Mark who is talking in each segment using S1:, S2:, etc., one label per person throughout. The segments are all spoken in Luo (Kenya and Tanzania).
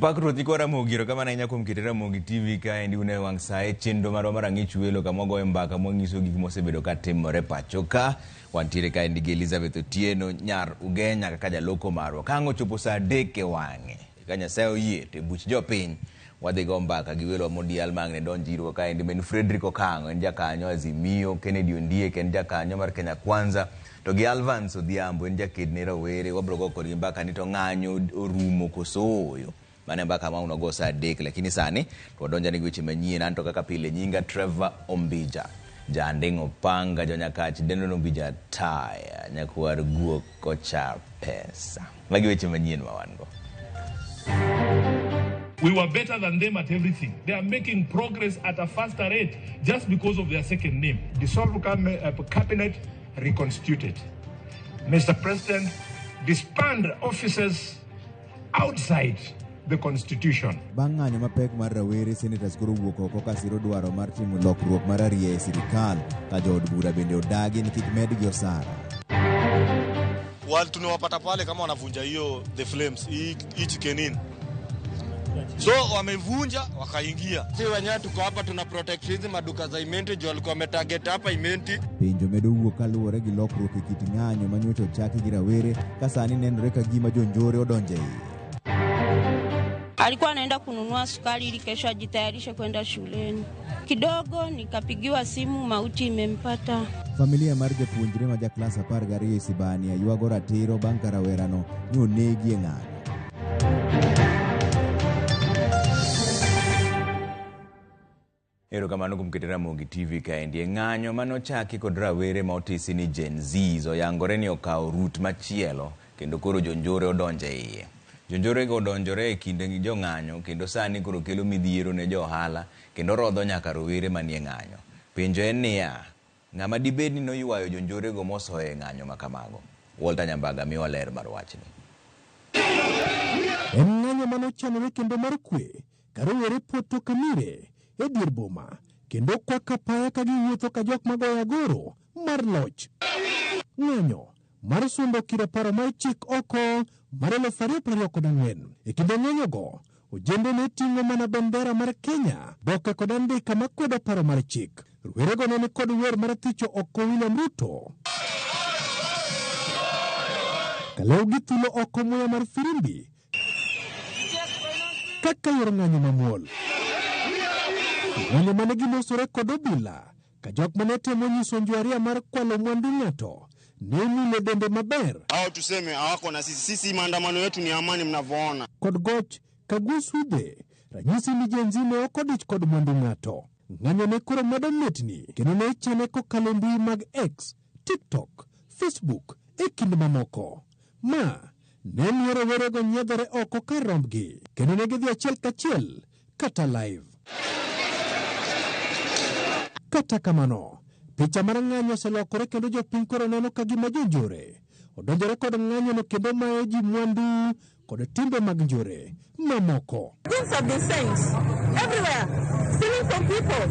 S1: Pak Ruoth nyikwa Ramogi, erokamano ahinya kuom kete Ramogi TV kaendi une wang' sa e chenro marwa mar Ang'ich Welo kama wagoyo mbaka mwanyiso gik mosebedo ka timore pacho ka. Wantiere kaendi gi Elizabeth Otieno nyar Ugenya kaka jaloko marwa. Ka ang' ochopo sa 3 e wang'e, ka Nyasaye oyie to e buch jopiny wadhi go mbaka gi welowa modial ma ang' ne donj irwa kaendi ma en Fredrick Okang'o, en jakanyo Azimio, Kennedy Ondiek en jakanyo mar Kenya Kwanza, to gi Alvance Odhiambo en jaked ne rawere. Wabro go kodgi mbaka ni to ng'anyo orumo koso ooyo. Mano e mbaka ma unogo sa 3, lakini sani to wadonjane gi weche manyien. An to kaka pile nyinga Trevor Ombija, Janding' Opanga, Jonyakach dendo Ombija Taya, nyakwar guok kocha pesa. Magi weche manyien ma wan go.
S2: We were better than them at everything. They are making progress at a faster rate just because of their second name.
S3: Dissolve cabinet, reconstituted. Mr. President, disband officers outside the constitution.
S4: Bang' ng'anyo mapek mar rawere, senators koro wuok oko ka siro dwaro mar timo lokruok mar ariya e sirikal, ka jood bura bende odagi ni kik medgi osara.
S5: Wal tumewapata pale kama wanavunja hiyo the flames hii Chicken Inn. So wamevunja wakaingia.
S6: Si wenyewe tuko hapa tuna protect hizi maduka za Imenti juu walikuwa wametarget hapa Imenti.
S4: Penjo medo wuok kaluwore gi lokruok e kit ng'anyo ma nyocha ochaki gi rawere ka sani nenore ka gima jonjore odonjo e iye.
S7: Alikuwa anaenda kununua sukari ili kesho ajitayarishe kwenda shuleni. Kidogo nikapigiwa simu, mauti imempata.
S4: Familia mar japuonjre ma ja klas 12 e Sibania ywago ratiro bang' ka rawerano ne onegi e ng'anyo.
S1: Erokamano kuom keto Ramogi TV kaendi. E ng'anyo manochaki kod rawere ma otisi ni Gen Zs oyangore ni okawo rut machielo kendo koro jonjore odonjo e iye. Jonjore go odonjore e kind jong'anyo kendo sani koro kelo midhiero ne jo ohala kendo rodho nyaka rowere manie ng'anyo. Penjo en niya, ng'ama dibed ni noywayo jonjore go mosoyo e ng'anyo ma kamago? Walter Nyambaga miwa ler mar wachni.
S8: En ng'anyo manochanore kendo mar kwe ka rowere poto kamire e dier boma kendo kwako apaya ka giwuotho ka jok magoyo agoro mar loch. Ng'anyo mar sundo kiro paro mar chik oko mar 2024. E kinde ng'anyogo, ojende ne ting'o mana bendera mar Kenya, boke kod andika makwedo paro mar chik. Rowerego ne nikod wer mar thicho oko William Ruto. Kalew githulo oko muya mar firimbi kaka yor ng'anyo mamuol. Ng'anyo mane gilosore kod obila ka jok mane temo nyiso njwaria mar kwalo mwandu ng'ato ne omulo dende maber.
S6: Hao tuseme hawako na sisi, sisi maandamano yetu ni amani mnavyoona.
S8: Kod goch ka sudhe ranyisi ni Gen Z ne ok odich kod mwandu ng'ato. Ng'anyo ne koro medo mitni kendo ne ichane kokalo mbui mag X, TikTok, Facebook e kind mamoko. Ma ne miyo rowerego nyiedhore oko kar rombgi kendo ne gidhi achiel kachiel kata live. Kata kamano, picha mar ng'anyo oselokore kendo jopiny koro neno ka gima jonjore odonjore kod ng'anyono kendo mayo ji mwandu kod timbe mag njore mamoko.
S9: Goons have been sent everywhere, stealing from people,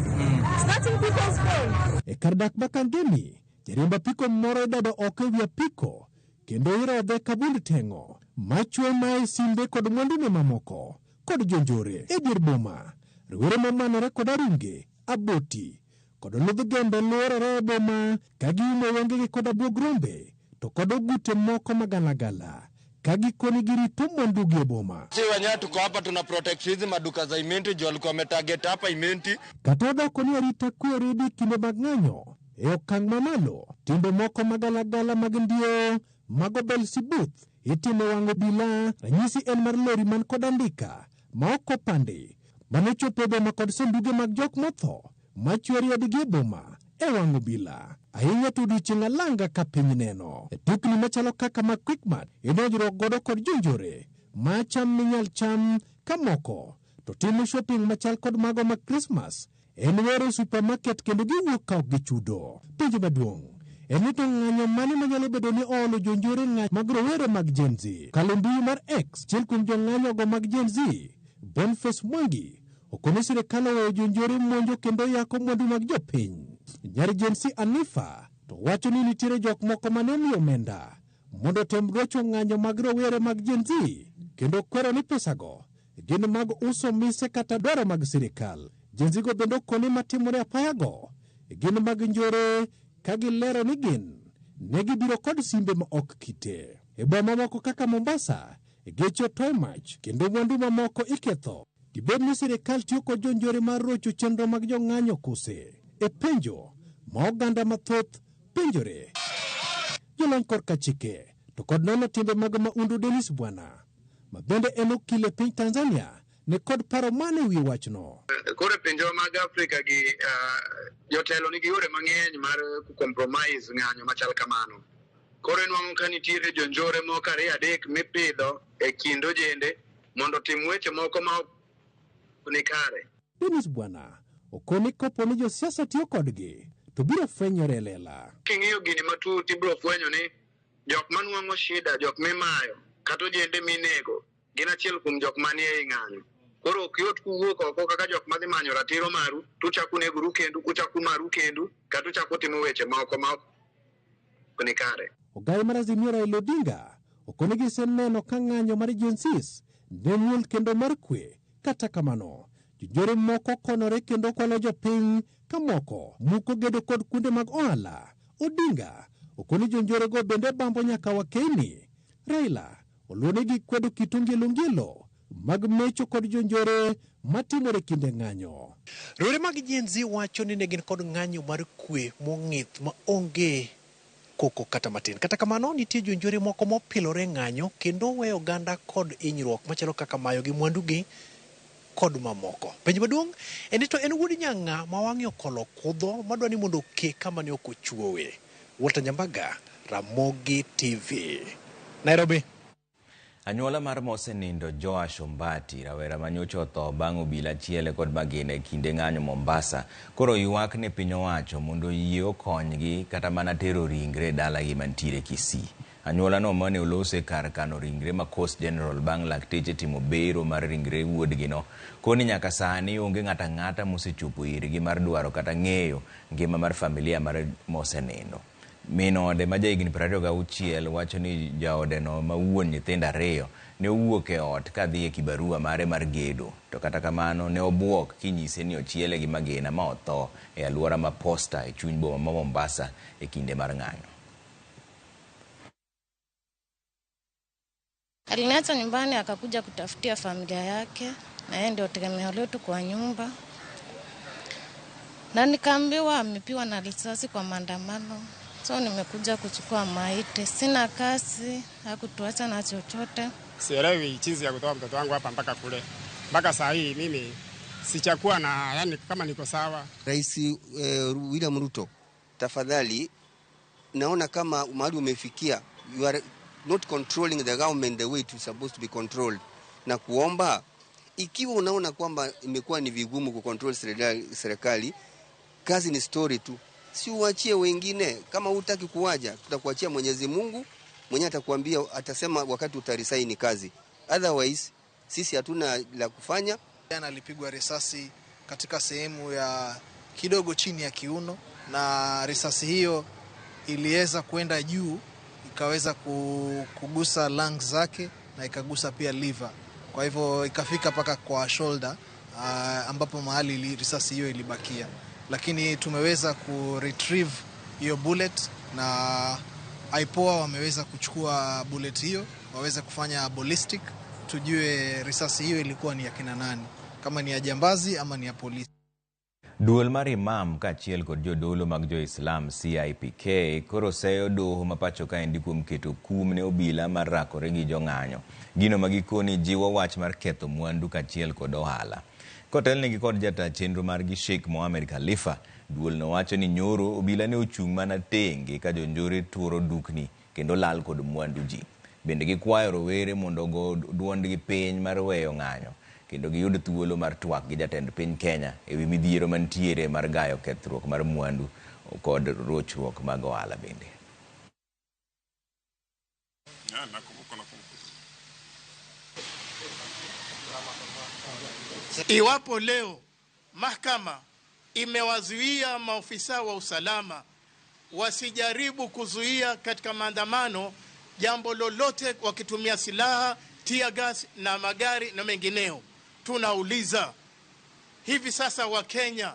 S9: snatching people's phones.
S8: E kar dak ma Kangemi, jariemb apiko moro idado oko e wi apiko kendo irodhe ka bund teng'o machwe mae simbe kod mwandune mamoko kod jonjore e dier boma. Rowere momanore kod arunge, aboti kod ludh gembe luorore e boma ka giumo wengegi kod abuog rombe to kod ogute moko magalagala ka gikoni girito mwandugi e boma.
S6: Si wenyewe tuko hapa tuna protect hizi maduka za Imenti juu walikuwa wametarget hapa Imenti.
S8: Kata odoko ni arita kwe oridi kinde mag ng'anyo e okang' mamalo, timbe moko magalagala mag ndio mago Belsebuth itimo e wang' obila. Ranyisi en mar lori man kod andika ma ok opandi manochopo e boma kod sanduge mag jok motho machweri odigi e boma e wang' obila. Ahinya to odiochieng' alanga ka piny neno. E dukni machalo kaka mag Quickmart idonjruok godo kod jonjore ma cham minyal cham ka moko to timo shopping machal kod mago mag Christmas en wero e supermarket kendo giwuok ka ok gichudo. Penjo maduong' en ni to ng'anyo mane manyalo bedo ni oolo jonjore ng'anyo mag rowere mag Gen Z. Kalo mbui mar X, achiel kuom jong'anyogo mag Gen Z, Boniface Mwangi, okone sirikal oweyo jonjore monjo kendo yako mwandu mag jopiny. Nyar Gen Z Anifa to wacho ni nitiere jok moko mane omiyo omenda mondo otem rocho ng'anyo mag rowere mag Gen Z kendo kwero ni pesago Gin mag uso mise kata dwaro mag sirikal. Gen Z go bende okoni matimore apayago gin mag njore ka gilero ni gin ne gibiro kod simbe ma ok kite. E boma moko kaka Mombasa, geche otoye mach kendo mwandu mamoko iketho. Dibed ni sirikal tiyo kod jonjore mar rocho chenro mag jong'anyo kose? E penjo ma oganda mathoth penjore. Jolony korka chike to kod nono timbe mag maundu Dennis Bwana, ma bende en okil e piny Tanzania, ne kod paro mane wi wachno.
S10: Koro e pinjewa mag Afrika gi jotelo nigi yore mang'eny mar compromise ng'anyo machal kamano. Koro inwang'o ka nitiere jonjore moko ariyo adek mipidho e kind ojende mondo otim weche moko ma ok ni kare.
S8: Dennis Bwana okoni kopo ni josiasa tiyo kodgi to biro fwenyore e lela.
S10: King'iyo gini matut ibiro fwenyo ni jok manwang'o shida, jok mimayo kata ojende minego gin achiel kuom jok manie ei ng'anyo. Koro ok yot kuwuok oko kaka jok madhi manyo ratiro maru tuchako negoru kendu, uchako maru kendu kata uchako timo weche moko ma ok ni kare.
S8: Ogai mar Azimio Raila Odinga okoni giseneno ka ng'anyo mar Gen Zs ne muol kendo mar kwe. Kata kamano, jonjore moko konore kendo kwalo jopiny ka moko muko gedo kod kuonde mag ohala. Odinga okoni jonjorego bende bambo nyaka wakeni. Raila oluonegi kwedo kit ongielo ngielo mag mecho kod jonjore matimore kinde ng'anyo.
S11: Rowere mag Gen Z wacho ni ne gin kod ng'anyo mar kwe mong'ith ma onge koko kata matin. Kata kamano, nitie jonjore moko mopilore ng'anyo kendo weyo oganda kod hinyruok machalo kaka mayo gi mwandugi kod mamoko. Penjo maduong' en ni to en wuod nyang'a ma wang'e okolo kudho madwa ni mondo oke kama ne ok ochuowe. Walter Nyambaga, Ramogi TV, Nairobi.
S1: Anyuola mar mosenindo Joash Ombati, rawera manyocha otho bang' obila chiele kod magina e kinde ng'anyo Mombasa, koro ywak ne piny owacho mondo oyie okonygi kata mana tero ringre dalagi mantiere Kisii. Anyuola no mane olose kar kano ringre ma Coast General bang' lakteche timo bero mar ringre wuodgino, koni nyaka sani onge ng'ato ang'ata mosechopo irgi mar dwaro kata ng'eyo ngima mar familia mar mosenindo. Min ode ma jahigni 26 wacho ni jaodeno ma wuon nyithindo ariyo ne owuok e ot kadhi e kibarua mare mar gedo, to kata kamano ne obuok kinyise ni ochiele gi magina ma otho e alwora ma Posta e chuny boma ma Mombasa e kinde mar ng'anyo.
S12: Aliniacha nyumbani akakuja kutafutia familia yake, na yeye ndio tegemeo letu kwa nyumba. Na nikaambiwa amepiwa na risasi kwa maandamano. So nimekuja kuchukua maiti. Sina kazi, hakutuacha na chochote.
S13: Sielewi jinsi ya kutoa mtoto wangu hapa mpaka kule. Mpaka saa hii mimi sichakuwa na, yani kama niko sawa.
S14: Rais William Ruto, tafadhali, naona kama mahali umefikia, you are not controlling the government the way it is supposed to be controlled. Na kuomba, ikiwa unaona kwamba imekuwa ni vigumu kucontrol serikali, kazi ni story tu. Si uachie wengine. Kama hutaki kuwaja, tutakuachia Mwenyezi Mungu, mwenyewe atakuambia, atasema wakati utarisaini kazi. Otherwise, sisi hatuna la kufanya.
S15: Jana alipigwa risasi katika sehemu ya kidogo chini ya kiuno, na risasi hiyo iliweza kwenda juu, ikaweza kugusa lungs zake na ikagusa pia liver. Kwa hivyo ikafika paka kwa shoulder, ambapo mahali risasi hiyo ilibakia. Lakini tumeweza ku retrieve hiyo bullet na IPOA wameweza kuchukua bullet hiyo, waweze kufanya ballistic, tujue risasi hiyo ilikuwa ni ya kina nani, kama ni ya jambazi ama ni ya polisi.
S1: Duol mar imam kaachiel kod jodolo mag jo-Islam CIPK koro seyo doho ma pacho kaendi kuom keto kum ne obila mar rakore gi jong'anyo. Gino ma gikoni jiwo wach mar ketho mwandu kaachiel kod ohala. Kotelnegi kod jata chenro margi Sheikh Mohamed Khalifa, duol no wacho ni nyoro obila ne ochung' mana tenge ka jonjore turo dukni kendo lal kod mwandu ji. Bende gikwayo rowere mondo ogo duondgi piny mar weyo ng'anyo kendo giyud thuolo mar twak gi jatend piny Kenya ewi midhiero mantiere mar gayo kethruok mar mwandu kod rochruok mag ohala bende.
S16: Iwapo leo mahakama imewazuia maofisa wa usalama wasijaribu kuzuia katika maandamano jambo lolote wakitumia silaha, tear gas na magari na mengineo, Tunauliza hivi sasa Wakenya,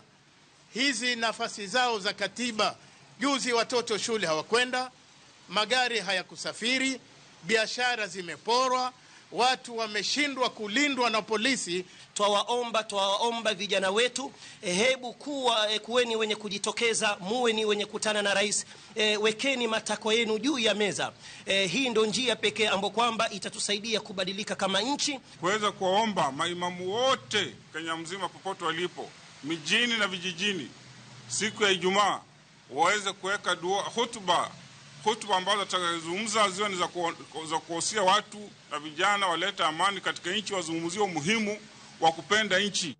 S16: hizi nafasi zao za katiba, juzi watoto shule hawakwenda, magari hayakusafiri, biashara zimeporwa, watu wameshindwa kulindwa na polisi.
S17: Twawaomba vijana wetu, hebu kuweni wenye kujitokeza, muwe ni wenye kutana na rais, wekeni matakwa yenu juu ya meza. Hii ndio njia pekee ambayo kwamba itatusaidia kubadilika kama nchi.
S18: Kuweza kuwaomba maimamu wote Kenya mzima popote walipo, mijini na vijijini, siku ya Ijumaa waweze kuweka dua, hutuba ambazo atakazozungumza ziwe ni za kuwahusia watu na vijana waleta amani katika nchi, wazungumzie umuhimu wa kupenda nchi.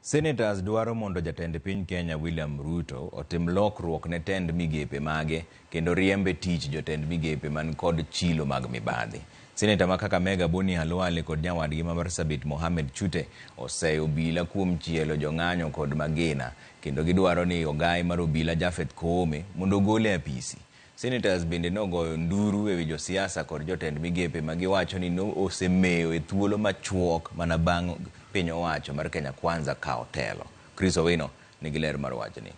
S1: Senators dwaro mondo jatend piny Kenya William Ruto otim lokruok ne tend migepe mage kendo riembe tich jotend migepe man kod chilo mag mibadhi. Seneta ma Kakamega Boni Khalwale kod nyawadgi ma Marsabit Mohamed Chute oseyo obila kuom chielo jong'anyo kod magina kendo gidwaro ni ogai mar obila Japhet Koome mondo ogole e apisi. Senators bende nogoyo nduru ewi josiasa kod jotend migepe ma giwacho ni osemeyo e thuolo machuok mana bang' piny owacho mar Kenya Kwanza kawo telo. Chris Owino nigi ler mar wachni.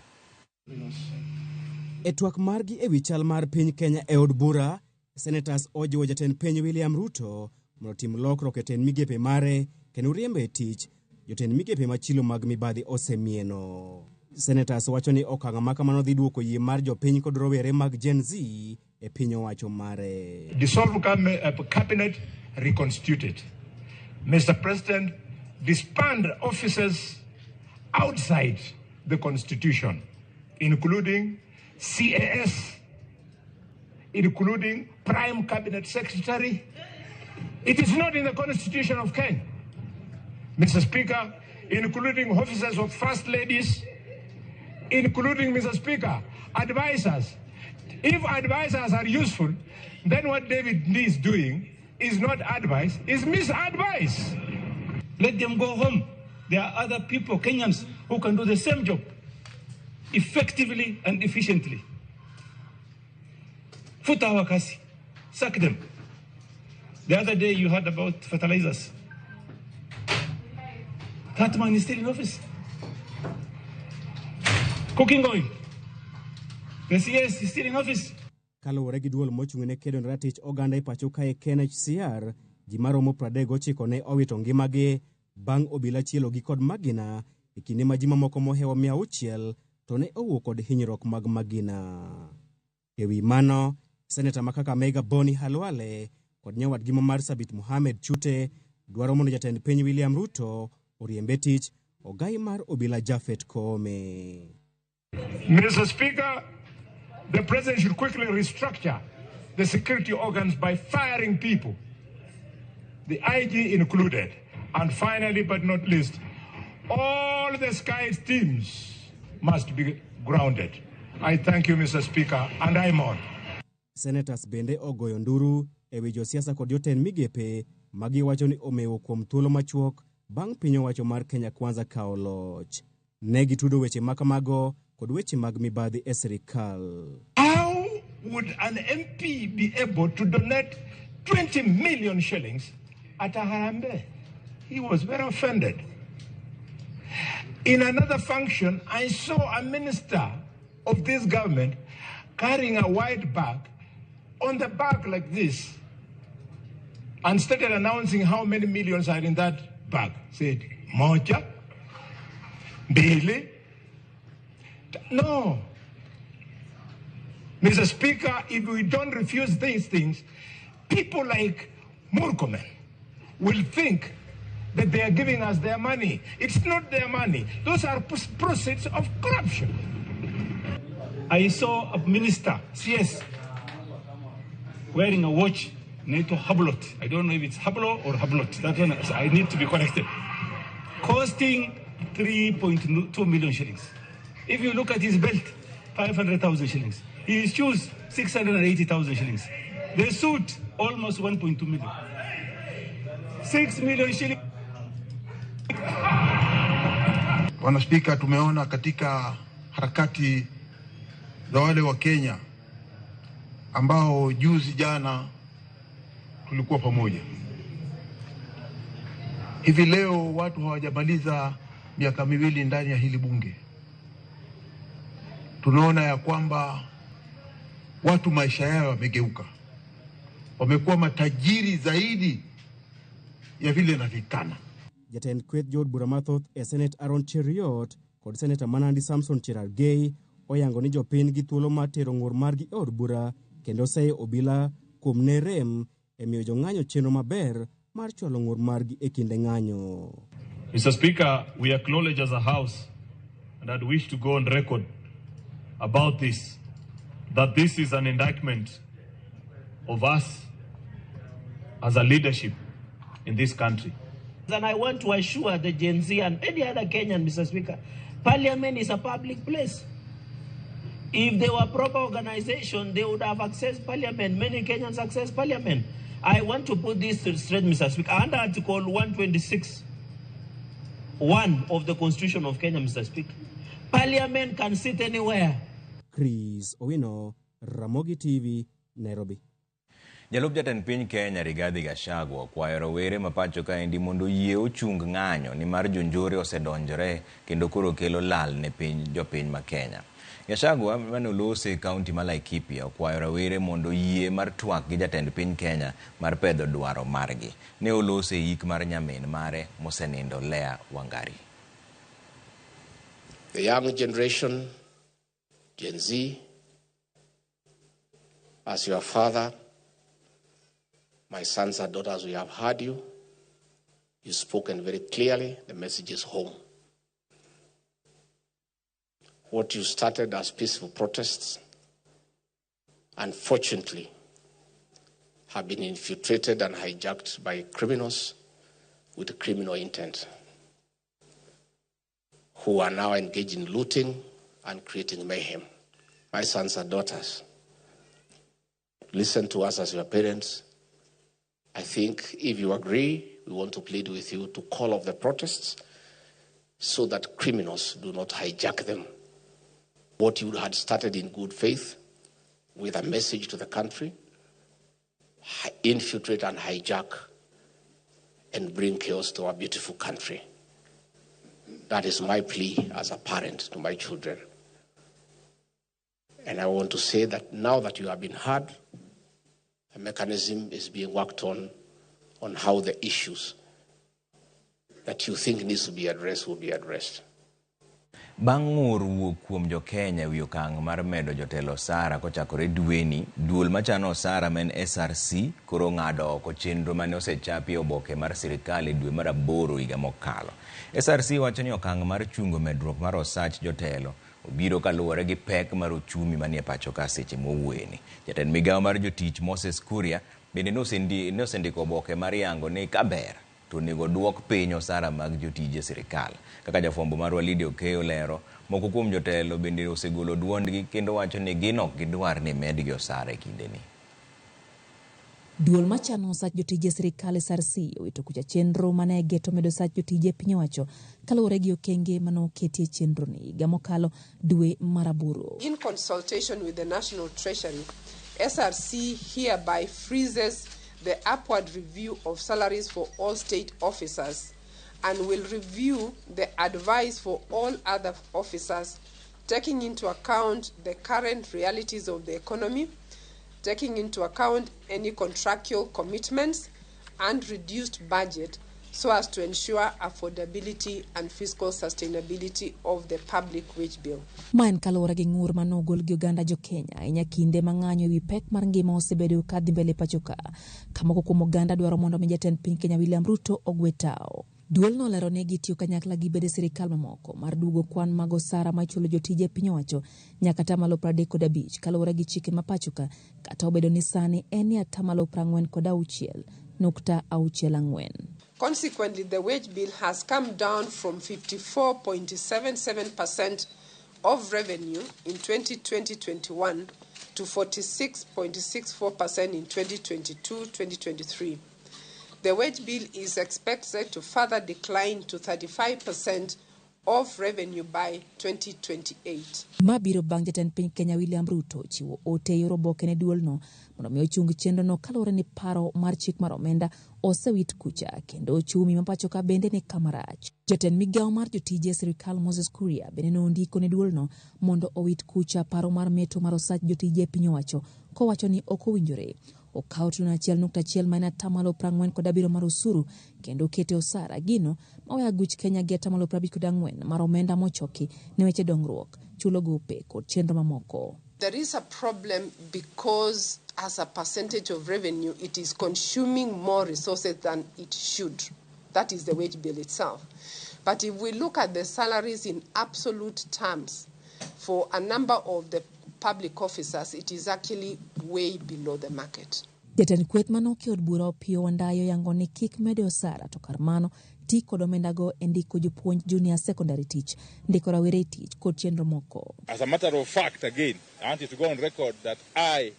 S19: E twak margi ewi chal mar piny Kenya e od bura, Senators ojiwo jatend piny William Ruto mondo otim lokruok e tend migepe mare kendo riembe e tich jotend migepe machilo mag mibadhi osemieno. Senators wacho ni okang' ma kamano dhi duoko yie mar jopiny kod rowere mag Gen Z e piny owacho mare.
S3: Dissolve cabinet, reconstitute it. Mr. President, disband officers outside the constitution, including CAS, including Prime Cabinet Secretary. It is not in the constitution of Kenya. Mr. Speaker, including officers of First Ladies, including, Mr. Speaker, advisors. If advisors are useful, then what David Ndii is doing is not advice, is misadvice.
S20: Let them go home. There are other people, Kenyans, who can do the same job effectively and efficiently. Futa hawa kazi. Sack them. The other day you heard about fertilizers. That man is still in office. Cooking oil. The CS is still in office.
S19: Kaluwore gi duol mochung' ne kedo ne ratich oganda e pacho kae KNHCR, ji maromo 39 ne owito ngimagi bang' obila chielogi kod magina e kinde ma ji mamoko mohewo 600 to ne owuok kod hinyruok mag magina. Ewi mano, Seneta ma Kakamega Boni Khalwale kod nyawadgi ma Marsabit Mohamed Chute dwaro mondo jatend piny William Ruto oriembe tich ogai mar obila Japhet Koome.
S3: Mr. Speaker, the president should quickly restructure the security organs by firing people, the IG included. And finally, but not least, all the Sky teams must be grounded. I thank you, Mr. Speaker, and I'm on.
S19: Senators bende ogoyo nduru ewi josiasa kod jotend migepe magiwacho ni omewo kuom thuolo machuok bang' piny owacho mar Kenya Kwanza kawo loch. Ne gitudo weche makamago kod weche mag mibadhi e sirikal.
S3: How would an MP be able to donate 20 million shillings at a harambee? He was very offended. In another function, I saw a minister of this government carrying a white bag on the back like this and started announcing how many millions are in that bag. Said, moja, mbili. No. Mr. Speaker, if we don't refuse these things, people like Murkomen will think that they are giving us their money. It's not their money. Those are proceeds of corruption.
S20: I saw a minister, CS, wearing a watch, NATO Hublot. I don't know if it's Hublot or Hublot. That one, I need to be corrected. Costing 3.2 million shillings. If you look at his belt, 500,000 shillings. His shoes, 680,000 shillings. The suit, almost 1.2 million. 6 million shillings.
S21: Bwana Spika, tumeona katika harakati za wale wa Kenya ambao juzi jana tulikuwa pamoja. Hivi leo watu hawajamaliza miaka 2 ndani ya hili bunge, tunaona ya kwamba watu maisha yao yamegeuka, wamekuwa matajiri zaidi ya vile inavyokana.
S19: Jatend kweth jood bura mathoth e Senate Aaron Cheruiyot kod Seneta ma Nandi Samson Cherargei oyango ni jopiny gi thuolo mar tero ng'ur margi e od bura kendo seyo obila kuom ne rem e miyo jong'anyo chenro maber mar chwalo ng'ur margi e kinde ng'anyo.
S2: Mr. Speaker, we acknowledge as a house, and I'd wish to go on record about this, that this is an indictment of us as a leadership in this country.
S22: And I want to assure the Gen Z and any other Kenyan, Mr. Speaker, Parliament is a public place. If there were proper organization, they would have accessed Parliament. Many Kenyans access Parliament. I want to put this straight, Mr. Speaker. Under Article 126(1) of the Constitution of Kenya, Mr. Speaker, Parliament can sit anywhere.
S19: Chris Owino, Ramogi TV, Nairobi.
S1: Jalup jatend piny Kenya Rigathi Gachagua okwayo rowere ma pacho kaendi mondo oyie ochung ng'anyo nimar jonjore osedonjore kendo koro kelo lal ne piny jopiny ma Kenya. Gachagua mane olose e kaunti ma Laikipia okwayo rawere mondo oyie mar twak gi jatend piny Kenya mar pedho dwaro margi. Ne olose e yik mar nyamin mare mosenindo Leah Wangari.
S23: The young generation, Gen Z, as your father, my sons and daughters, we have heard you. You've spoken very clearly. The message is home. What you started as peaceful protests, unfortunately, have been infiltrated and hijacked by criminals with criminal intent, who are now engaged in looting and creating mayhem. My sons and daughters, listen to us as your parents. I think if you agree, we want to plead with you to call off the protests so that criminals do not hijack them. What you had started in good faith with a message to the country, infiltrate and hijack and bring chaos to our beautiful country. That is my plea as a parent to my children. And I want to say that now that you have been heard, a mechanism is being worked on how the issues that you think needs to be addressed will be addressed.
S1: Bang' ng'ur wuok kuom jo-Kenya ewi okang' mar medo jotelo osara kochakore dweni, duol machano osara ma en SRC koro ng'ado oko chenro mane osechapi e oboke mar sirikal e dwe mar 8 higa mokalo. SRC wacho ni okang' mar chungo medruok mar osach jotelo obiro kaluwore gi pek mar ochumi manie pacho ka seche mowuoyeni. Jatend migawo mar jotich Moses Kuria bende nosendiko oboke mar yango ni kaber to onego duok piny osara mag jotije sirikal. Kaka jafwambo marwa Lydia Okeyo lero, moko kuom jotelo bende osegolo duondgi kendo wacho ni gin ok gidwar ni medgi osara e kindeni.
S24: Duol machano osach jotije sirikal SRC owito kucha chenro mane geto medo osach jotije piny owacho kaluwore gi okenge mane oketi e chenro ni higa mokalo dwe mar 8.
S25: In consultation with the National Treasury, SRC hereby freezes the upward review of salaries for all state officers and will review the advice for all other officers, taking into account the current realities of the economy, taking into account any contractual commitments and reduced budget so as to ensure affordability and fiscal sustainability of the public wage bill.
S24: Ma en kaluwore gi ng'ur mane ogol gi oganda jo Kenya ahinya kinde ma ng'anyo ewi pek mar ngima osebedo ka dhi mbele pacho ka, ka moko kuom oganda dwaro mondo mi jatend piny Kenya William Ruto ogwe tao. Duolno olero ni gitiyo kanyakla gi bede sirikal mamoko mar duogo kwan mag osara ma ichulo jotije piny owacho nyaka 35% kaluwore gi chike ma pacho ka, kata obedo ni sani en e 46.64.
S25: Consequently, the wage bill has come down from 54.77% of revenue in 2020-21 to 46.64% in 2022-2023. The wage bill is expected to further decline to 35% of revenue by 2028.
S24: Ma biro bang' jatend piny Kenya William Ruto chiwo ote e yor oboke ne duolno mondo mi ochung chenrono kaluwore ni paro mar chik mar omenda osewit kucha kendo ochumi ma pacho ka bende ni kama rach. Jatend migawo mar jotije e sirikal Moses Kuria bende nondiko ne duolno mondo owit kucha paro mar meto mar osach jotije e piny owacho kowacho ni ok owinjore okaw trilion 1.1 ma en 47% mar osuru kendo okete osara gino maweyo aguch Kenya gi 54% mar omenda mochoki ne weche dongruok, chulo gope kod chenro mamoko.
S25: There is a problem because as a percentage of revenue, it is consuming more resources than it should. That is the wage bill itself. But if we look at the salaries in absolute terms, for a number of the public officers, it is actually way below the market.
S24: Jatend kweth manoke od bura Opiyo Wandayi oyango ni kik mede osara to kar mano ti kod omendago e ndiko jopuonj junior secondary tich, ndiko rawere e tich kod chenro moko.
S4: As a matter of fact, again, I want it to go on record that I,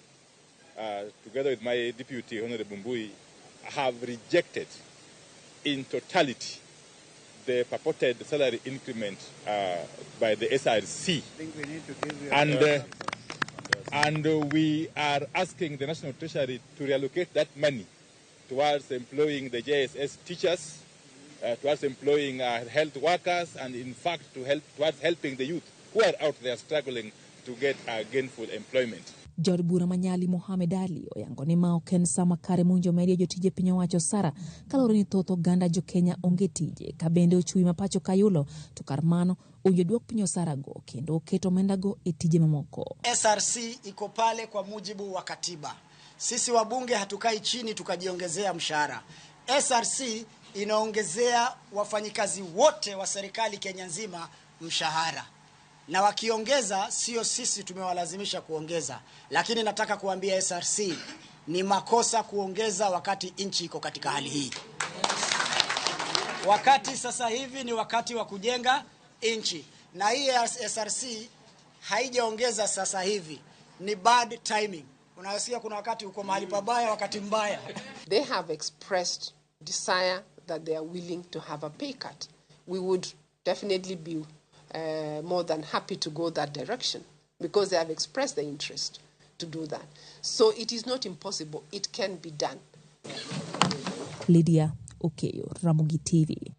S4: together with my deputy, Honorable Mbui, have rejected in totality the purported salary increment by the SRC. And we are asking the National Treasury to reallocate that money towards employing the JSS teachers, towards employing health workers, and in fact towards helping the youth who are out there struggling to get gainful employment.
S24: Jaod bura ma Nyali Mohamed Ali oyango ni ma ok en sa makare mowinjo medie jotije piny owacho osara kaluwore ni thoth oganda jo Kenya onge tije ka bende ochumi ma pacho ka yulo to kar mano owinjo duok piny osara go kendo oket omendago e tije mamoko.
S5: SRC iko pale kwa mujibu wa katiba. Sisi wabunge hatukai chini tukajiongezea mshahara. SRC inaongezea wafanyikazi wote wa serikali Kenya nzima mshahara. Na wakiongeza, sio sisi tumewalazimisha kuongeza. Lakini nataka kuambia SRC ni makosa kuongeza wakati nchi iko katika hali hii. Wakati sasa hivi ni wakati wa kujenga nchi. Na hii SRC haijaongeza sasa hivi. Ni bad timing. Unasikia kuna wakati uko mahali pabaya, wakati mbaya.
S25: They have expressed desire that they are willing to have a pay cut. We would definitely be more than happy to go that direction because they have expressed the interest to do that. So it is not impossible. It can be done.
S24: Lydia Okeyo, Ramogi TV.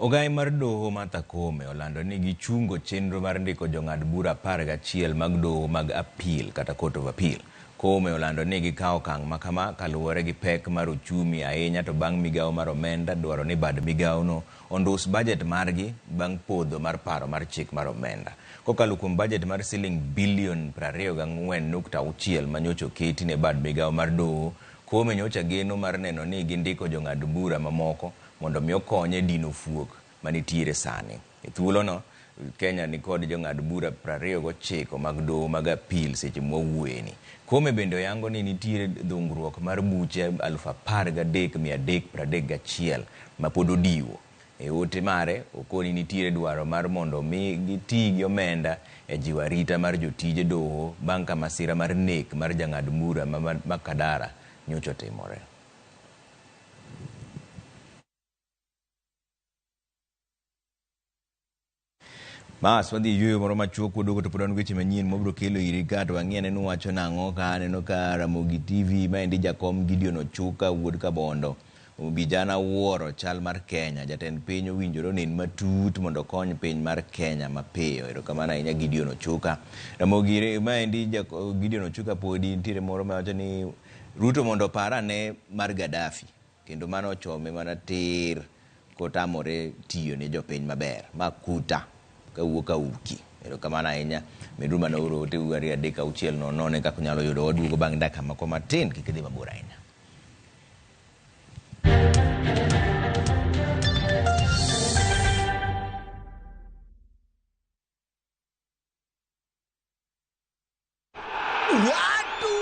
S1: Ogai mar doho Martha Koome olando ni gichungo chenro mar ndiko jong'ad bura 11 mag doho mag appeal kata Court of Appeal. Koome olando ni gikawo okang' makama kaluwore gi pek mar ochumi ahinya to bang' migawo mar omenda dwaro ni bad migawono ondus bajet margi bang' podho mar paro mar chik mar omenda. Kokalo kuom bajet mar siling bilion 24.6 manyocha oketi ne bad migawo mar doho, Koome nyocha geno mar neno ni gindiko jong'ad bura mamoko mondo mi okony e dino fuok manitiere sani. E thuolono, Kenya nikod jong'ad bura 29 mag doho mag appeal seche mwawuoyeni. Koome bende oyango ni nitiere dhungruok mar buche 13,331 ma pod odiwo. E ote mare, okoni nitiere dwaro mar mondo mi giti gi omenda e jiwo arita mar jotije doho bang' ka masira mar nek mar jang'ad bura ma Kadara nyocha otimore. Bas wadhi yueyo moro machuok waduogo to pod wan weche manyien mwabiro kelo iri ka to wang'i ane ni wacho nang'o ka aneno ka Ramogi TV maendi jakom Gideon Ochuka wuod Kabondo vijana wuoro chal mar Kenya. Jatend piny owinjore onen matut mondo okony piny mar Kenya mapiyo. Erokamano ahinya Gideon Ochuka. Ramogi maendi Gideon Ochuka podi nitiere moro mawacho ni Ruto mondo opar ane mar Gaddafi kendo mano ochome mana tir kotamore tiyo ne jopiny maber. Ma kuta kawuok auki. Erokamano ahinya. Meduru mana oro ote u 2 3 6 0 0 kaka unyalo yudo waduogo bang' dakika moko matin kik idhi mabor ahinya.
S6: Watu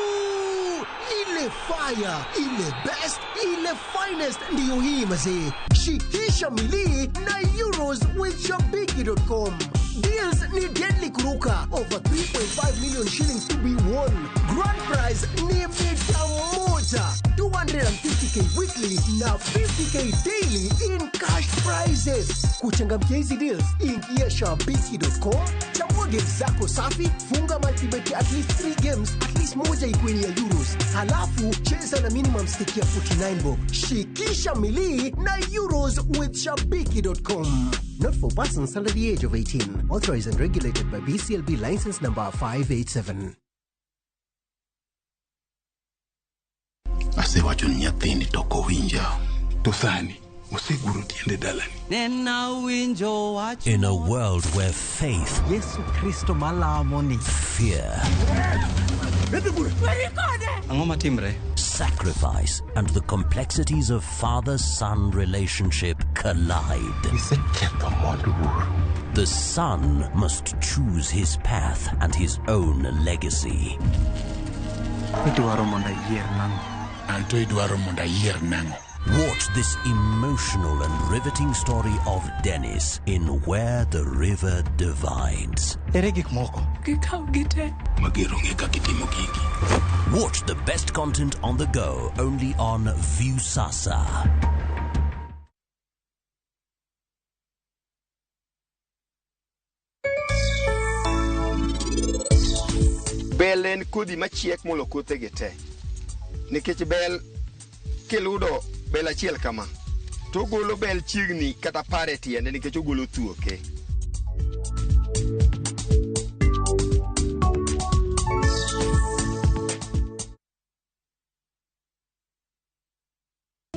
S6: ile fire, ile best, ile finest ndiyo hii mazee. Shikisha milii na Euros with Shabiki.com. Deals ni deadly kuruka. Over 3.5 million shillings to be won. Grand prize ni mita moja. 250K weekly na 50K daily in cash prizes. Kuchangamkia hizi deals, ingia shabiki.com, chagua games zako safi, funga multibet at least 3 games, at least moja ikuwe ni ya euros. Halafu cheza na minimum stake ya 49 bob. Shikisha milii na euros with shabiki.com. Not for persons under the age of 18. Authorized and regulated by BCLB license number 587.
S7: Asewacho ni nyathini to ok owinja. To sani oseguro tiende dalani.
S8: In a world where faith,
S9: Yesu Kristo malamo ni
S8: fear,
S9: Ang'o matimre?
S8: sacrifice, and the complexities of father-son relationship collide. The son must choose his path and his own legacy.
S9: Idwaro mondo ayier nang'o?
S7: Anto idwaro mondo ayier nang'o?
S8: Watch this emotional and riveting story of Dennis in Where the River Divides.
S9: Ere gik moko?
S10: Gikaw gite.
S7: Mager onge kaka itimo gigi.
S8: Watch the best content on the go only on Viusasa.
S11: Bel en kodhi machiek molo kothegi te. Nikech bel kiludo bel achiel kama, to ogolo bel chiegni kata par e tiende nikech ogolo thuoke.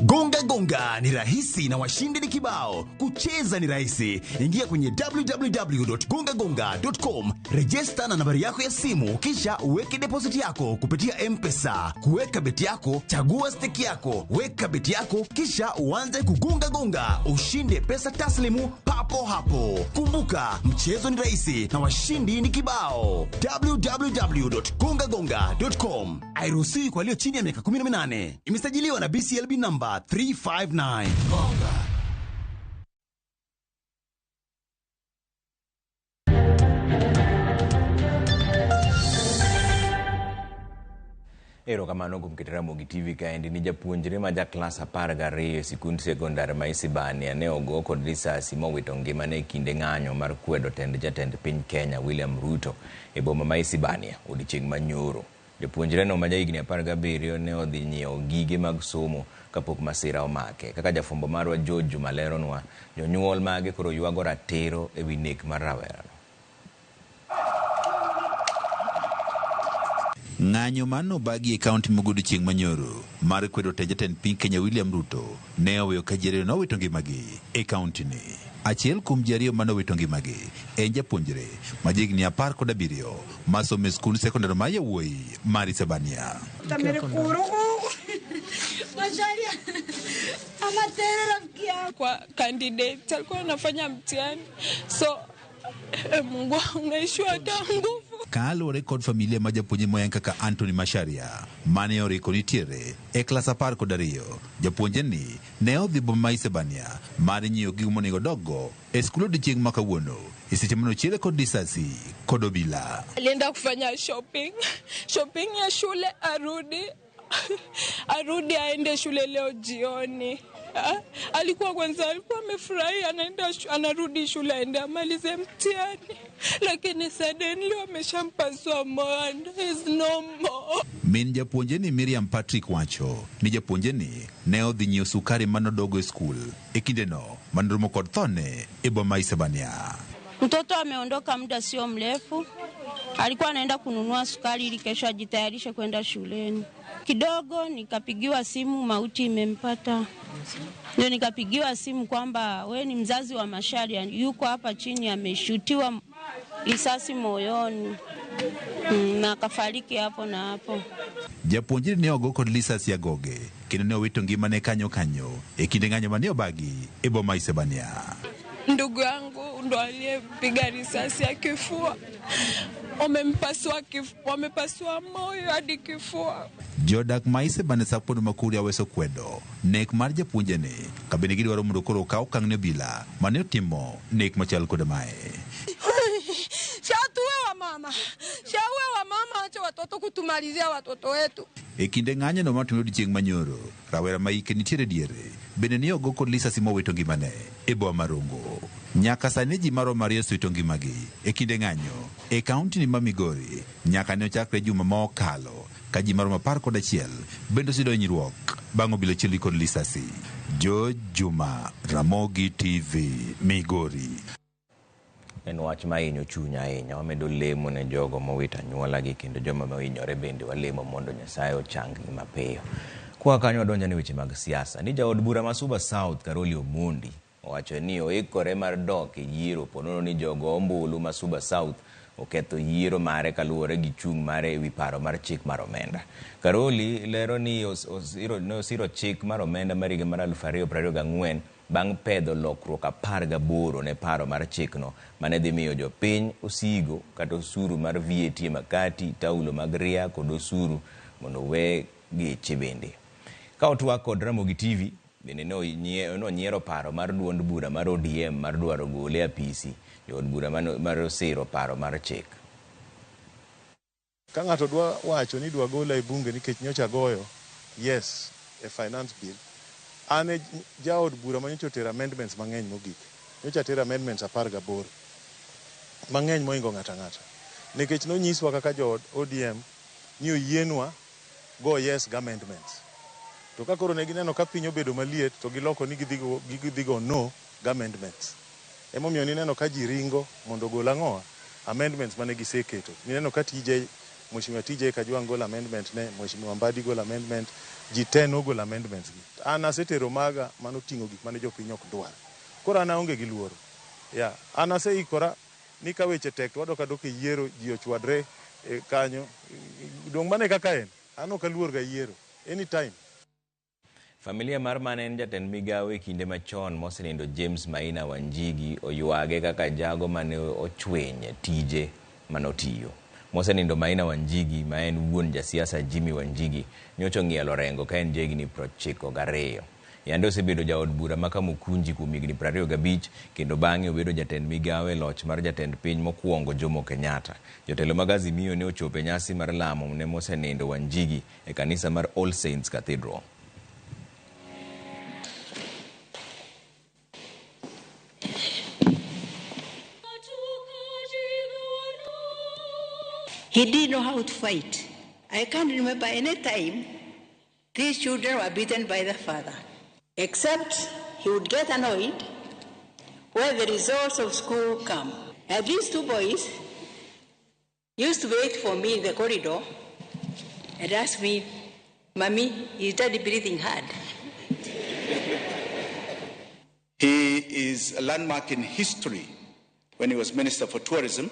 S26: Gonga gonga ni rahisi na washindi ni kibao. Kucheza ni rahisi. Ingia kwenye www.gongagonga.com, rejesta na nambari yako ya simu, kisha uweke deposit yako kupitia M-Pesa. Kuweka beti yako, chagua stake yako, weka beti yako, kisha uanze kugonga gonga, ushinde pesa taslimu papo hapo. Kumbuka, mchezo ni rahisi na washindi ni kibao. www.gongagonga.com. Hairuhusiwi kwa walio chini ya miaka 18. Imesajiliwa na BCLB number 359.
S1: Erokamano kuom keto Ramogi TV kaendi ni japuonjre ma ja klas 12 e sikund sekondar ma Isibania ne ogo kod risasi mowito ngimane e kinde ng'anyo mar kwedo tend jatend piny Kenya William Ruto e boma ma Isibania odiechieng' manyoro. Japuonjreno ma jahigni 17 ne odhi nyiewo gige mag somo kapok masira omake. Kaka jafwambo marwa George Juma leronwa, jonyuol mage koro ywago ratiro e wi nek mar rawerano.
S27: Ng'anyo manobagi e kaunti ma godiechieng' manyoro mar kwedo tend jatend piny Kenya William Ruto ne oweyo ka ji ariyo nowito ngimagi e kaunti ni. Achiel kuom ji ariyo manowito ngimagi en japuonjre ma jahigni 17 masomo e skund sekondar ma yawuoyi mar Isebania.
S10: Kwa candidate alikuwa anafanya mtihani, so Mungu unaishiwa hata nguvu.
S27: Kaluwore kod familia ma japuonjre moyang kaka Anthony Macharia mane oriko nitiere e klas 12, japuonjre ni ne odhi boma ma Isebania mar nyiewo gigo monego odoggo e skul odiechieng' ma kawuono e seche manochiele kod risasi kod obila.
S10: Alienda kufanya shopping ya shule, arudi aende shule leo jioni. Alikuwa kwanza alikuwa amefurahi, anaenda anarudi shule aende amalize mtihani, lakini suddenly wameshampasua moyo and is no more.
S27: Min japuonjre ni Miriam Patrick wacho ni japuonjre ni ne odhi nyiewo sukari manodogo e skul e kindeno manoromo kod thone e boma Isebania.
S28: Mtoto ameondoka muda sio mrefu, alikuwa anaenda kununua sukari ili kesho ajitayarishe kwenda shuleni. Kidogo nikapigiwa simu, mauti imempata. Ndio nikapigiwa simu kwamba we ni mzazi wa Macharia, yuko hapa chini ameshutiwa risasi moyoni na akafariki hapo na hapo.
S27: Japuonjre ne ogo kod lisasi agoge kendo ne owito ngimane kanyo kanyo e kinde ng'anyo mane obagi e boma Isebania.
S10: Ndugu yangu ndo aliyepiga risasi ya kifua, wamepasua moyo hadi kifua.
S27: Jodak ma Isebania Sapon Makuri aweso kwedo nek mar japuonjre ni kabende gidwaro mondo koro okaw okang' ne obila mane otimo nek machal kod mae.
S10: mama. Shaue wa mama, acha watoto kutumalizia watoto wetu.
S27: E kinde ng'anyono matimore odiechieng' manyoro, rawera ma hike nitiere diere bende ne ogo kod lisasi mowito ngimane e boma ma Rongo. Nyaka sani ji maromo ariyo osewito ngimagi e kinde ng'anyo e kaontini ma Migori nyaka ne ochakre juma ma okalo ka ji maromo 11 bende oseyudo hinyruok bang' obilo chielgi kod lisasi. George Juma, Ramogi TV, Migori.
S1: En wach ma hinyo chuny ahinya. Wamedo lemo ne jogo mowito anyuolagi kendo joma mohinyore bende walemo mondo Nyasaye ochang-gi mapiyo. Kwa kanyo wadonjo ne weche mag siasa. Ni jaod bura ma Suba South Caroli Omondi owacho ni oikore mar dok e yiero ponono ni jogo ombulu ma Suba South oketho yiero mare kaluwore gi chung' mare ewi paro mar chik mar omenda. Caroli lero ni osiro chik mar omenda mar higa mar 2024 bang' pedho lokruok 18 ne paro mar chikno mane dhi miyo jopiny osigo kata osuru mar VAT e makati, taulo mag ria kod osuru mondo owe geche bende. Ka otwak kod Ramogi TV, bende nonyiero paro mar duond bura mar ODM mar dwaro gole apisi jood bura mar osiro paro mar chik.
S3: Ka ng'ato dwa wacho ni dwa gola e bunge nikech nyocha goyo yes e finance bill, an e jaod bura ma nyocha otero amendments mang'eny mogik. Nyocha atero amendments 18 mang'eny mohingo ng'ato ang'ata. Nikech nonyiswa kaka jood ODM ni oyienwa go yes gi amendments. To ka koro ne gineno ka piny obedo maliet to giloko ni gidhi go no gi amendments. Emomiyo nineno ka ji ringo mondo ogol ang'owa amendments mane giseketo. Nineno ka TJ, Mheshimiwa TJ Kajwang' golo amendment ne, Mheshimiwa Mbadi golo amendment, ji te nogolo amendments gi. An asetero maga manoting'o gik mane jopiny ok dwar. Koro an aonge gi luoro. Yeah, an aseikora ni ka weche tek to wadok adok e yiero, ji ochwadre kanyo. Dong' mane kaka en, an ok aluor ga yiero, anytime.
S1: Familia mar mane en jatend migawo e kinde machon mosenindo James Maina Wanjigi oywage kaka jago mane ochwiny tije manotiyo. Mosenindo Maina Wanjigi ma en wuon jasiasa Jimmy Wanjigi nyocha ong'ielo orengo ka en jahigni 92. Yande osebedo jaod bura ma Kamukunji kuom higni 25 kendo bang'e obedo jatend migawo e loch mar jatend piny mokwongo Jomo Kenyatta. Jotelo mag Azimio ne ochopo e nyasi mar lamo ne mosenindo Wanjigi e kanisa mar All Saints Cathedral.
S12: He didn't know how to fight. I can't remember any time these children were beaten by the father, except he would get annoyed when the results of school come. And these two boys used to wait for me in the corridor and ask me, Mommy, is Daddy breathing hard?
S13: He is a landmark in history when he was Minister for Tourism,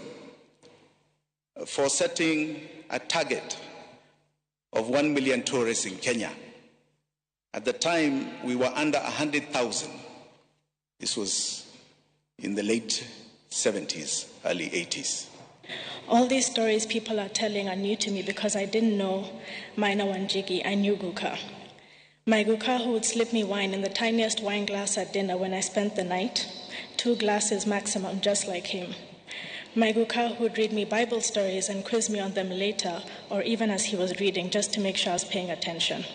S13: for setting a target of 1 million tourists in Kenya. At the time, we were under 100,000. This was in the late 70s, early 80s.
S14: All these stories people are telling are new to me because I didn't know Maina Wanjigi. I knew Guka. My Guka who would slip me wine in the tiniest wine glass at dinner when I spent the night, 2 glasses maximum, just like him. My Guka who would read me Bible stories and quiz me on them later, or even as he was reading, just to make sure I was paying attention.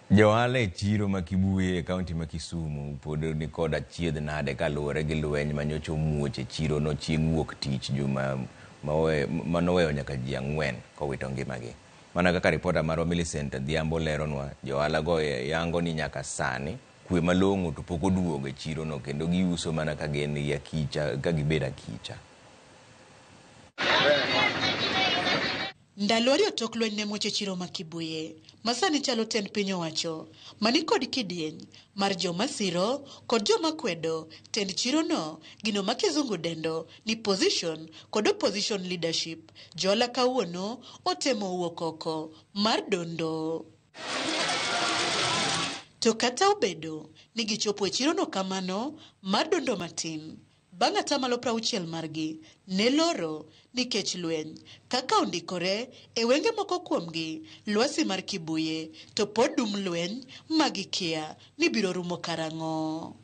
S1: Johala e chiro ma Kibuye e kaunti ma Kisumu pod ni kod achiedh nade kaluwore gi lweny manyocha omuoch e chiro no chieng' wuok tich juma manoweyo nyaka ji 4 kowito ngimagi. Mana kaka ripota marwa Millicent Adhiambo leronwa, johala go yango ni nyaka sani kwe malong'o to pok oduogo e chiro no kendo giuso mana ka gin gi akicha, ka gibedo akicha.
S15: Ndalo ariyo tok lweny ne muoch e chiro ma Kibuye, ma sani chalo tend piny owacho, mani kod kidieny mar joma siro kod joma kwedo tend chirono, gino ma kizungu dendo ni position kod opposition leadership. Johala kawuono otemo wuok oko mar dondo. To kata obedo ni gichopo e chirono kamano mar dondo matin, bang' atamalo 60 margi ne loro nikech lweny kaka ondikore e wenge moko kuomgi lwasi mar Kibuye to pod dum lweny ma gikia ni biro rumo karang'o.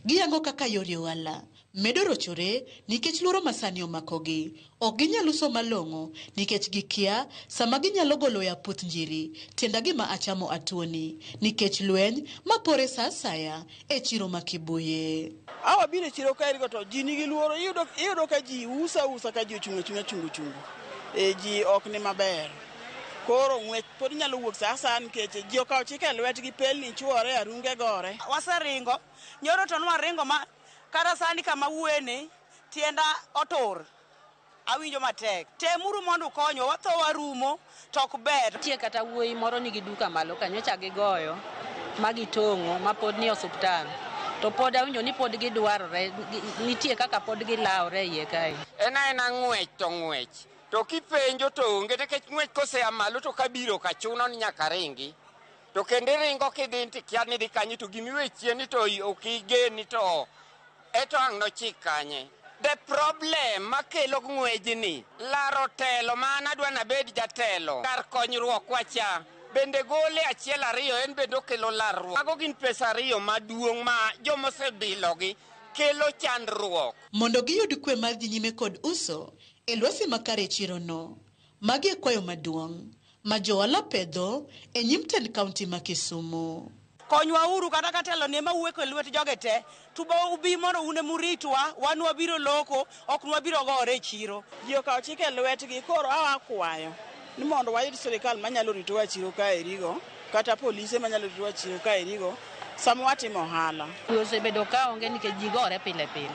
S15: Giyango kaka yore ohala medo rochore nikech luoro masani omakogi. Ok ginyal uso malong'o nikech gikia sama ginyalo golo e aputh njiri tienda gima achamo atuoni nikech lweny mapore sa asaya e chiro ma Kibuye.
S2: Awa biro e chiro kaerigo to ji nigi luoro, iyudo ka ji uso ausa ka ji ochung' achung'a chungo chungo. E ji ok ni maber. Koro ng'wech pod nyalo wuok sa asaya nikech ji okawo chik e lwetgi, pelni chuore, arunge gore.
S16: Waseringo, nyoro to nwaringo ma kata sani kama wuoyeni tienda otur. Awinjo matek. Temuru mondo ukonywa, watho warumo to ok ber.
S17: Nitie kata wuoyi moro nigi duka malo ka nyocha gigoyo ma gitong'o ma pod ni osuptal. To pod awinjo ni pod gidwarore, nitie kaka pod gilawore iye kae.
S18: En aena ng'wech to ng'wech. To kipenjo to onge nikech ng'wech kosea malo to kabiro ka chuno ni nyaka ringi. To kendo iringo kidhi tikia ni dhi kanye to gimiwe chien to ok igeni to eto ang' nochik kanye. The problem makelo ng'wejni, laro telo ma an adwa nabed jatelo, kar konyruok wacha, bende gole achiel ariyo en bende okelo larruok. Mago gin pesa ariyo maduong' ma jomosebilogi kelo chandruok.
S15: Mondo giyud kwe mar dhi nyime kod uso e lwasi makare e chirono. Magi e kwayo maduong' ma johala pedho e nyim tend kaunti ma Kisumu.
S16: Konywa uru kata ka telo ni ema wuok e lwet joge te, to be ubi mondo un emuritwa, wan wabiro loko, ok nwabiro gore e chiro.
S2: Ji okawo chik e lwetgi, koro awa kwayo ni mondo wayud sirikal manyalo ritowa e chiro kaerigo, kata polise manyalo ritowa e chiro kaerigo sama watimo ohala.
S17: Kwe osebedo ka onge nikech ji gore pile pile.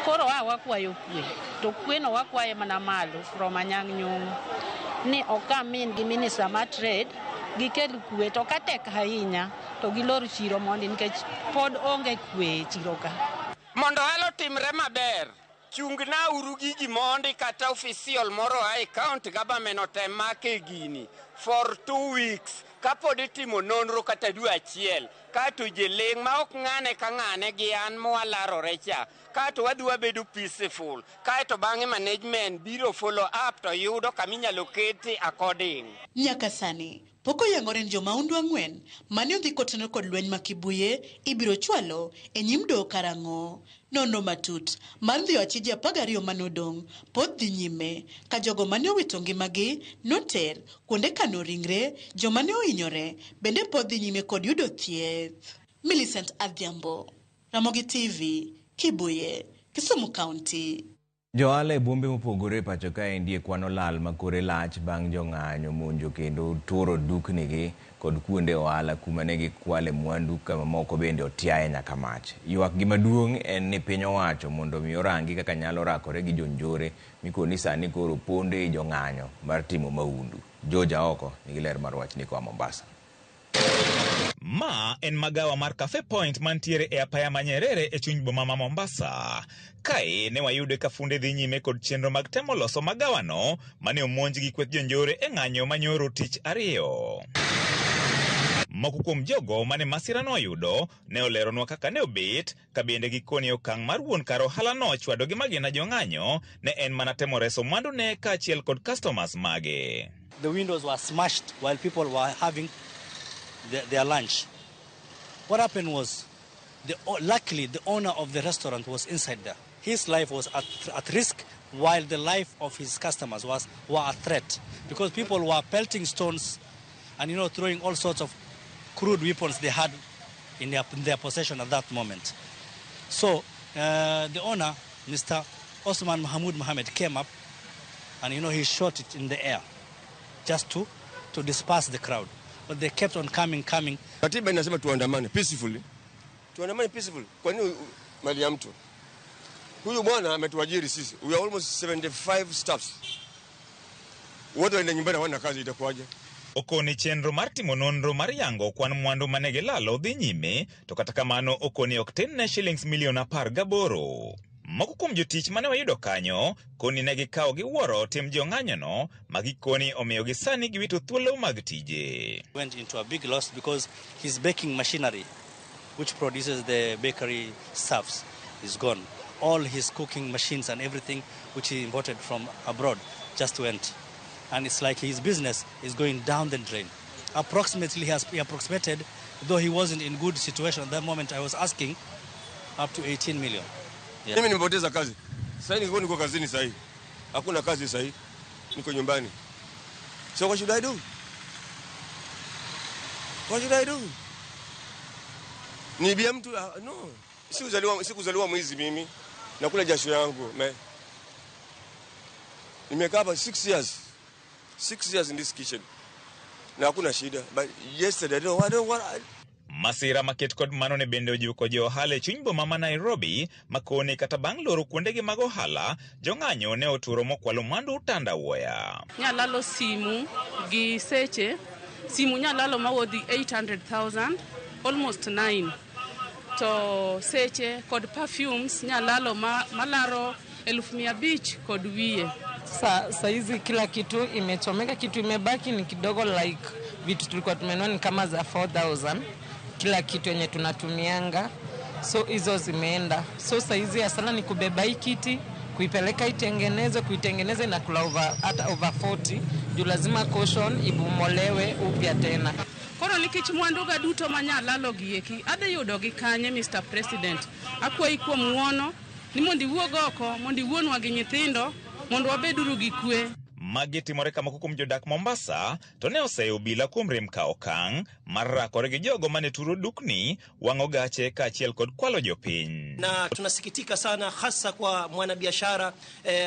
S17: Koro a wakwayo kwe, to kweno wakwaye mana malo from Anyang' Nyong'o ni okamin gi minister mar trade gikel kwe, to ka tek ahinya to gilor chiro mondi nikech pod onge kwe e chiro ka.
S18: Mondo ohala otimre maber, chungna uru gigi mondi kata official moro ae county government otem make gini for 2 weeks kapod itimo nonro kata dwe achiel, kato ji ling' ma ok ng'ane ka ng'ane gi an mwalarore cha, kato wadhi wabedo peaceful, kaeto bang'e management biro follow up to yudo kaminyalo kete according.
S15: Nyaka sani pok oyangore ni jomaundu 4 mane odhi kotenore kod lweny ma Kibuye ibiro chwalo e nyim doho karang'o. Nonro matut mar ndhiyo achije 12 manodong' pod dhi nyime ka jogo mane owito ngimagi noter kuonde kano ringre, joma ne ohinyore bende pod dhi nyime kod yudo thieth. Millicent Adhiambo, Ramogi TV, Kibuye, Kisumu County.
S1: Johala e bombe mopogore e pacho kaendi e kwano lal ma kore lach bang' jong'anyo monjo kendo turo duknigi kod kuonde ohala kuma ne gikwale mwandu kama moko bende otiaye nyaka mach. Ywak gi maduong' en ni piny owacho mondo mi orangi kaka nyalo rakore gi jonjore mikoni sani koro ponde jong'anyo mar timo maundu. George Aoko nigi ler mar wachni koa Mombasa.
S19: Ma en magawa mar Cafe Point mantiere e apaya ma Nyerere e chuny boma ma Mombasa. Kae ne wayude ka funde dhi nyime kod chenro mag temo loso magawano mane omonj gi kweth jonjore e ng'anyo manyoro tich ariyo. Moko kuom jogo mane masirano oyudo ne oleronwa kaka ne obet, ka bende gikoni okang' mar wuon kar ohalano chwado gi magina jong'anyo ne en mana temo reso mwandune kaachiel kod customers mage.
S9: The windows were smashed while people were having their lunch. What happened was, luckily the owner of the restaurant was inside there. His life was at risk while the life of his customers were a threat, because people were pelting stones and throwing all sorts of crude weapons they had in their possession at that moment. So the owner, Mr. Osman Mahmoud Mohamed, came up and he shot it in the air just to disperse the crowd. But they kept on coming.
S20: Katiba inasema tuandamane peacefully. Tuandamane peacefully. Kwa nini mali ya mtu? Huyu bwana ametuajiri sisi. We are almost 75 staffs. Wote waende nyumbani hawana kazi, itakuwaje?
S19: Okoni chenro mar timo nonro mar yango kwan mwandu mane gilalo dhi nyime, to kata kamano okoni ok tin ne shillings milion 18. Moko kuom jotich mane wayudo kanyo koni ne gikawo gi wuoro tim jong'anyono ma gikoni omiyo gi sani giwito thuolo mag tije.
S9: Went into a big loss because his baking machinery which produces the bakery stuffs, is gone. All his cooking machines and everything which he imported from abroad just went. And it's like his business is going down the drain. Approximately, he approximated, though he wasn't in good situation at that moment, I was asking, up to 18 million. Yeah.
S20: Mimi nimepoteza kazi. Sasa niko niko kazini sasa hivi. Hakuna kazi sasa hivi. Niko nyumbani. So what should I do? What should I do? Niibia mtu? No. Sikuzaliwa mwizi mimi. Nakula jasho yangu. Nimekaa hapa 6 years. 6 years in this kitchen. Na hakuna shida. But yesterday I don't want
S19: Masira maket kod mano ne bende ojiwo kod jo ohala e chuny boma ma Nairobi makone kata bang' loro kuondegi mag ohala, jong'anyo ne oturo mokwalo mwandu tandawuoya.
S4: Nyalalo simu gi seche, simu nyalalo mawodhi 800,000, almost 9. To seche kod perfumes nyalalo malaro 500,000 kod wiye.
S5: Saizi kila kitu imechomeka, kitu imebaki ni kidogo, like vitu tulikuwa tumenunua ni kama za 4,000. Kila kitu yenye tunatumianga, so hizo zimeenda. So saizi hasara ni kubeba hii kiti, kuipeleka itengenezwe, kuitengeneza na kula over, hata over 40, juu lazima caution ibomolewe upya tena.
S4: Koro nikech mwandu ga duto manyalalo gieki, adhi yudo gi kanye Mr. President. Akwayi kuom ng'uono ni mondo iwuog oko, mondo iwuonwa gi nyithindo, mondo wabeduru gi kwe.
S19: Magi timore kama kuom jodak Mombasa to ne oseyo obila kuom rem ka okang' mar rakore gi jogo mane turo dukni, wang'o gache kaachiel kod kwalo jopiny.
S6: Na tunasikitika sana hasa kwa mwanabiashara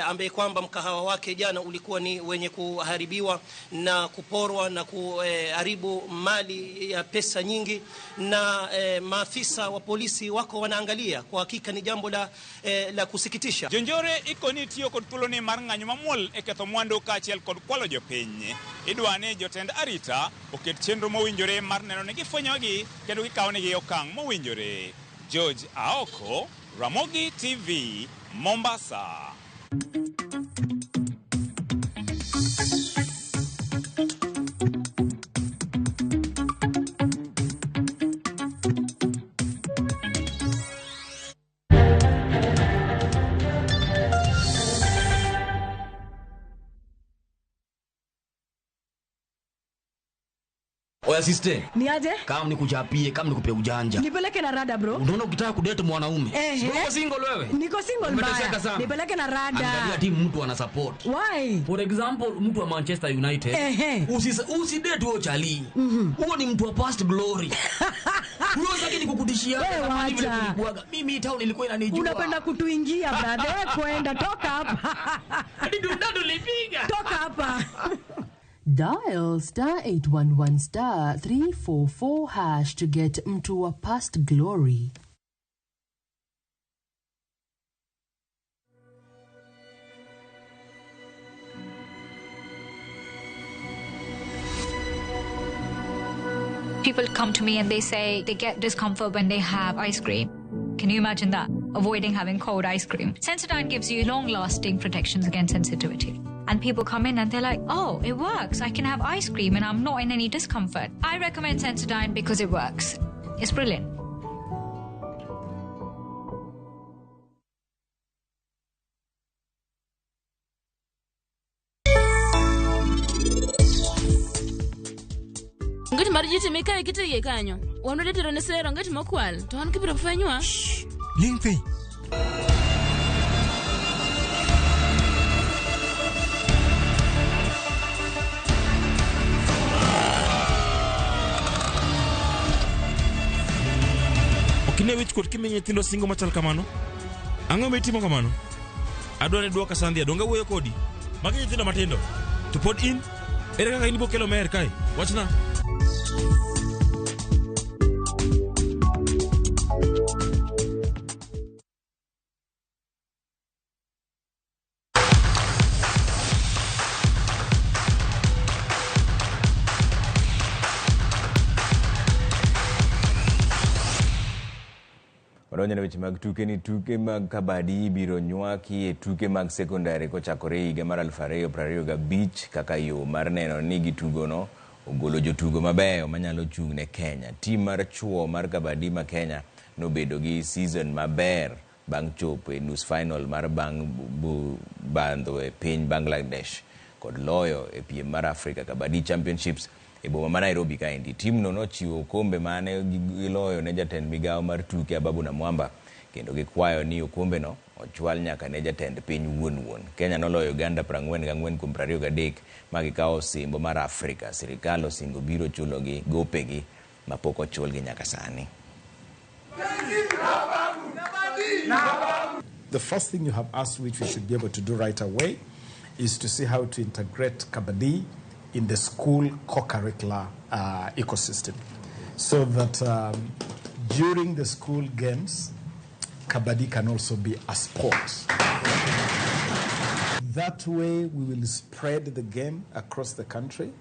S6: ambaye kwamba mkahawa wake jana ulikuwa ni wenye kuharibiwa na kuporwa na kuharibu mali ya pesa nyingi, na maafisa wa polisi wako wanaangalia. Kwa hakika ni jambo la kusikitisha.
S19: Jonjore ikoni tiyo kod thuoloni mar ng'anyo mamuol e ketho mwandu kaachiel kod kwalo jopiny. Idwa ni jotend arita oket chenro mowinjore mar neno ni gifwenyogi kendo gikawonegi okang' mowinjore. George Aoko, Ramogi TV, Mombasa.
S21: Oya sister.
S22: Ni aje?
S21: Kama nikuchapie, kama nikupe ujanja.
S22: Nipeleke na rada bro.
S21: Unaona ukitaka kudate mwanaume. Uko single wewe?
S22: Niko single mbaya. Nipeleke na rada.
S21: Angalia timu mtu ana support.
S22: Why?
S21: For example, mtu wa Manchester United. Usidate huo chali. Huo ni mtu wa past glory. Huo sasa ni kukutishia zamani vile kulikuwaga. Mimi town ilikuwa inanijua.
S22: Unapenda kutuingia brother. Kwenda toka hapa.
S21: Hadi tulipiga.
S22: Toka hapa.
S23: Dial star 811 star 344 hash to get mtu wa past glory.
S24: People come to me and they say they get discomfort when they have ice cream. Can you imagine that? Avoiding having cold ice cream. Sensodyne gives you long-lasting protections against sensitivity. And people come in and they're like, oh, it works. I can have ice cream and I'm not in any discomfort. I recommend Sensodyne because it works. It's brilliant.
S25: Ngati mar jiti mikae kiteye kanyo. Wan tero ne sero ngati mokwal. To an kibiro fwenywa.
S29: Ling piny. Okine wich kuot kimiyo nyithindo singo machal kamano? Ang'o mitimo kamano? Adwa ni duoka sandhia, donge awuoyo kodi? Magi nyithindo matindo. To pod in? Ere kaka in ibo kelo mer kae? Wachna.
S1: Wadonjo ne weche mag tuke ni tuke mag kabadi ibiro nywaki e tuke mag sekondari kochakore higa mar 2025 kaka yo mar neno ni gitugono ogolo jotugo mabeyo manyalo chung' ne Kenya. Tim mar chuo mar kabaddi ma Kenya nobedo gi season maber bang' chopo e nus final mar bang' bandho e piny Bangladesh kod loyo e piem mar Africa Kabaddi Championships e boma ma Nairobi kaendi. Timno nochiwo okombe mane giloyo ne jatend migawo mar tuke Ababu Namwamba kendo gikwayo ni okombeno ochwal nyaka ne jatend piny wuon wuon. Kenya noloyo Uganda 44 kuom 23 ma gikawo osimbo mar Afrika. Sirikal osingo biro chulogi gopegi mapok ochulgi nyaka sani.
S3: The first thing you have asked, which we should be able to do right away, is to see how to integrate Kabaddi in the school co-curricular ecosystem, so that during the school games, Kabaddi can also be a sport. That way, we will spread the game across the country.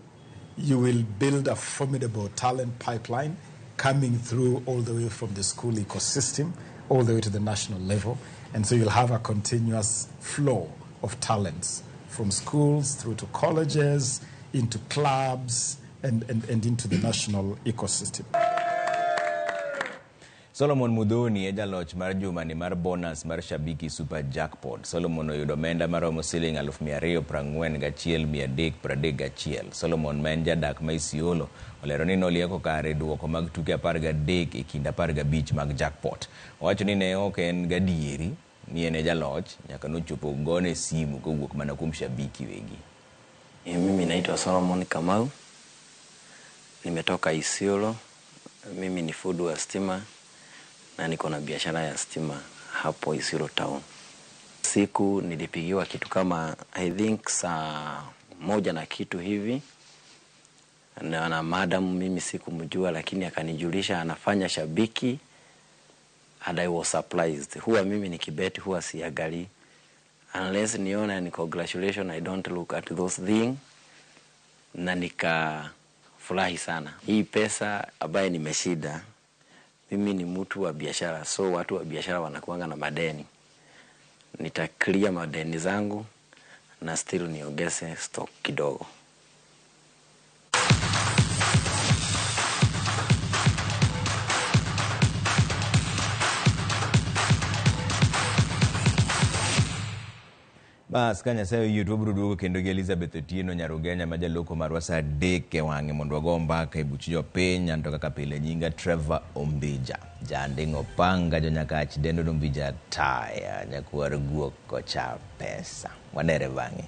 S3: You will build a formidable talent pipeline coming through all the way from the school ecosystem all the way to the national level. And so you'll have a continuous flow of talents from schools through to colleges, into clubs, and into the national ecosystem.
S1: Solomon Mudhoni e jaloch mar jumani mar bonus mar Shabiki Super Jackpot. Solomon oyudo omenda maromo siling 241,331. Solomon ma en jadak ma Isiolo olero ni nolieko kare duoko mag tuke 13 e kind 15 mag jackpot. Owacho ni ne ok en gadieri ni en e jaloch nyaka nochopo gone simu kowuok mana kuom shabiki wegi.
S7: Mimi naitwa Solomon Kamau, nimetoka Isiolo. Mimi ni fundi wa stima na niko na biashara ya stima hapo Isiolo town. Siku nilipigiwa kitu kama I think saa 1 na kitu hivi na madam, mimi sikumjua, lakini akanijulisha anafanya Shabiki, and I was surprised. Huwa mimi nikibet huwa siangalii unless nione ni congratulation, I don't look at those things, na nikafurahi sana. Hii pesa ambaye nimeshinda, mimi ni mtu wa biashara, so watu wa biashara wanakuanga na madeni. Nita clear madeni zangu na still niongeze stock kidogo.
S1: Bas ka Nyasaye oyie to wabiro duogo kendo gi Elizabeth Otieno Nyarugenya ma jaloko marwa saa 3 e wang'e mondo wago mbaka e buch jopiny. Anto kaka pile nyinga Trevor Ombija, janding'o panga jonyakach dendo Ombija taya nyakwar guok kocha pesa. Wanere bang'e.